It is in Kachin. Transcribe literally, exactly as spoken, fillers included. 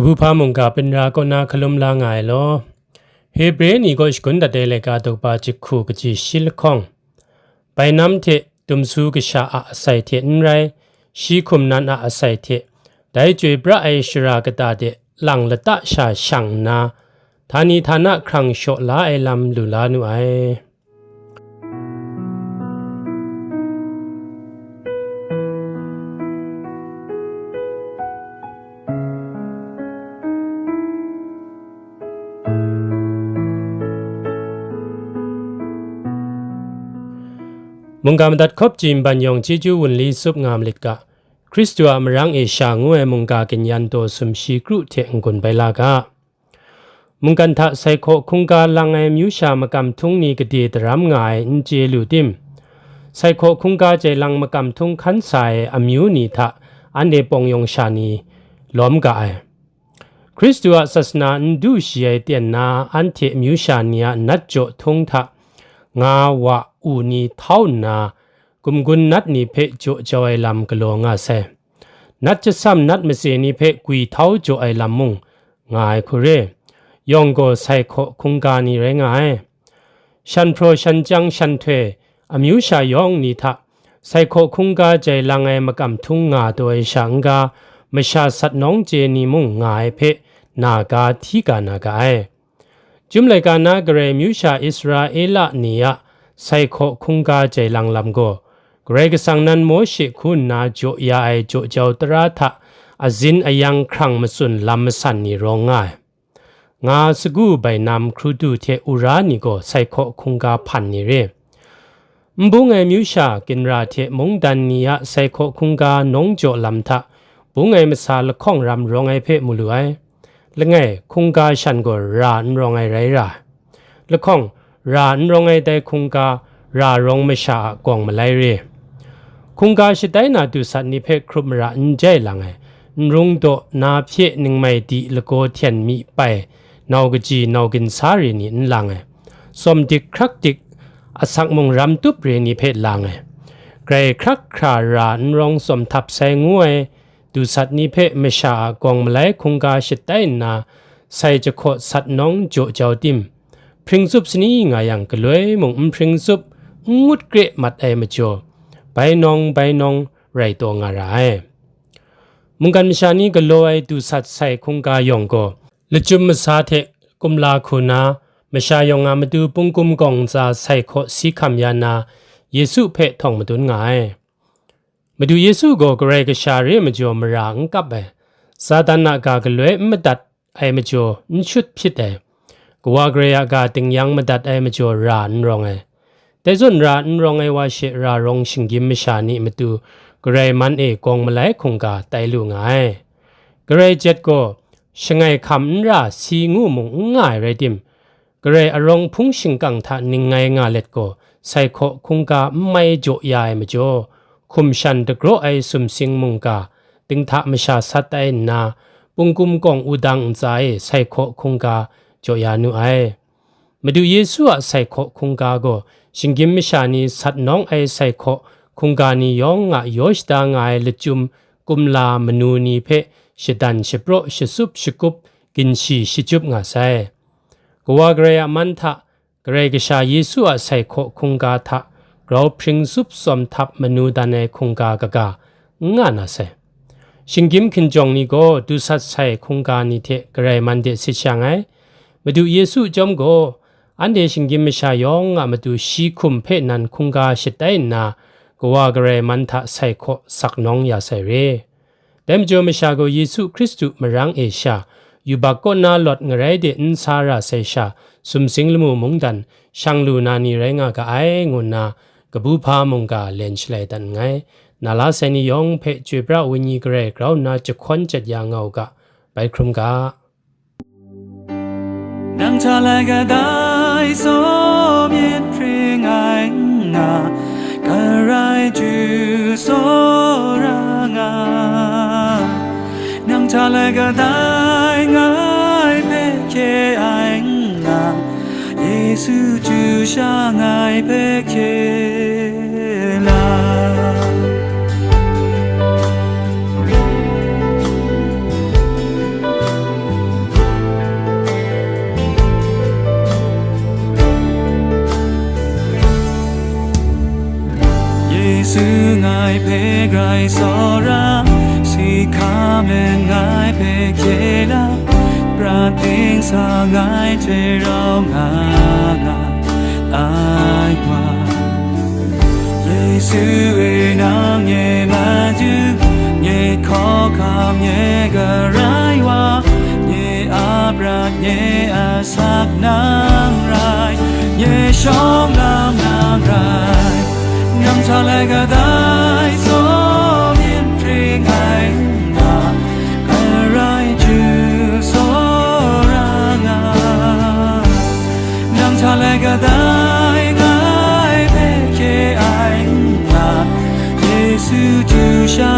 Kabu hpa mungga pinra kaw na hkalum la nga ai law, Hebre ni kaw shagun dat ai laika daw pa jahku kaji shi lahkawng, bainam hte dumsu kasha a asai hte n rai, shi hkum nan a asai hte, dai chyoi pra ai shara kata de lang lata sha shang nna, htani htana hkrang shaw la ai lam lu la nu ai. Mungga madat hkawp jim ban yawng chyeju wunli tsup nga malit ga, Hkristu a marang e sha ngu ai mungga ginyan daw sumshi kru hte n-gun bai la ga. Mungkan hta sai hkaw hkungga lang ai amyu sha makam htung ni gade daram nga ai n chye lu tim? Sai hkaw hkungga jai lang makam htung hkan sa ai amyu ni hta anhte pawng yawng sha ni lawm ga ai. Hkristu a sasana n du shi ai ten na anhte amyu sha ni a nat jaw htung hta nga wa u ni htau nna, gumgun nat ni hpe jaw jau ai lam galaw nga sai. Nat jasam nat matse ni hpe gwi htau jaw ai lam mung nga ai hku re, yawng gaw sai hkaw hkungga ni rai nga ai. Shan hpraw shan chyang shan htoi amyu sha yawng ni hta sai hkaw hkungga jai lang ai makam htung nga taw ai sha n-ga, masha sat nawng chye ni mung nga ai hpe na ga hti ga na ga ai. Chyum laika na Karai amyu sha Israela ni a sai hkaw hkungga jai lang lam gaw, Karai Kasang nan Mawshe hku nna jaw ya ai jaw jau tara hta azin ayang hkrang matsun lam masan ni rawng nga ai. Nga sagu bainam hkrudu hte ura ni gaw sai hkaw hkungga hpan ni re. N bung ai amyu sha ginra hte mungdan ni a sai hkaw hkungga nawng jaw lam hta bung ai masa lahkawng ram rawng ai hpe mu lu ai. Langai, hkungga shan gaw ra n rawng ai rai ra ai. Lahkawng, ra n rawng ai dai hkungga, ra rawng masha a gawng malai re. Hkungga shatai na dusat ni hpe hkrup mara n jai lang ai, n rung daw na hpye ningmai di lagaw hten mi pai, nau kaji nau ginsa re ni n lang ai, tsawm dik hkrak dik, asak mung ram tup re ni hpe lang ai, grai hkrak hkra ra n rawng tsawm htap sai ngu ai, dusat ni hpe masha a gawng malai hkungga shatai nna, sai jahkaw sat nawng jaw jau tim, hpring tsup sani nga yang galoi mung n hpring tsup, n ngut kre mat ai majaw, bai nawng bai nawng rai taw nga ra ai. Mungkan masha ni galaw ai dusat sai hkungga yawng gaw, lachyum masa hte kumla hku na, masha yawng a matu pungkum gawng ntsa sai hkaw si hkam ya na, Yesu hpe htawng madun nga ai. Madu Yesu gaw Karai Kasha re ai majaw mara n kap ai, Satan a ga galoi n madat ai majaw n shut hpyit ai, Kawa Karai a ga dingyang madat ai majaw ra n rawng ai. Dai zawn ra n rawng ai wa she ra rawng shinggyim masha ni matu Karai man e gawng malai hkungga tai lu nga ai. Karai jet gaw shangai hkam n ra si ngu mung n nga ai rai tim, Karai arawng hpung shingkang hta ningngai nga let gaw, sai hkaw hkungga n mai jaw ya ai majaw, hkum shan dagraw ai sumsing mungga, dinghta masha sat ai nna, pungkum gawng wudang ntsa e sai hkaw hkungga jaw ya nu ai. Madu Yesu a sai hkaw hkungga gaw, shinggyim masha ni sat nawng ai sai hkaw hkungga ni yawng a yaw shada nga ai lachyum kumla manu ni hpe shadan shapraw shasup shakup ginshi shachyup nga sai. Kawa Karai a man hta, Karai Kasha Yesu a sai hkaw hkungga hta grau hpring tsup tsawm htap manu dan ai hkungga kaga n nga na sai. Shinggyim hkinjawng ni gaw dusat sai hkungga ni hte Karai man de sit shang ai. Madu Yesu chyawm gaw, anhte shinggyim masha yawng a matu shi hkum hpe nan hkungga shatai nna, Kawa Karai man hta sai hkaw sak nawng ya sai re. Dai majaw masha gaw Yesu Hkristu marang e sha, yubak kaw na lawt ngarai de n sa ra sai sha, sumsing lamu mungdan, shang lu na ni rai nga ga ai, ngu nna, kabu hpa mungga len shalai dat nngai. Na la sai ni yawng hpe chyoi pra Wenyi Karai grau nna jahkawn jat ya nga u ga, bai hkrum ga. Nang hta lai kadai tsaw myit hpring ai nna, Karai Jesu tsawra nga. Nang hta lai kadai ngai hpe hkye ai nna, Yesu Jesu sha ngai hpe hkye la. Ngai tsawra, si hka men ngai hpe hkye la, prat ting sa ngai hte rau nga nga ai wa. Yesu e nang nye Madu, nye hkawhkam, nye Karai wa, nye a prat, nye asak nang rai, nye shawng lam nang rai. Nang hta lai kadai tsaw myin hpring ai nna, Karai Jesu tsawra nga. Nang hta lai kadai ngai hpe hkye ai nna, Yesu htu sha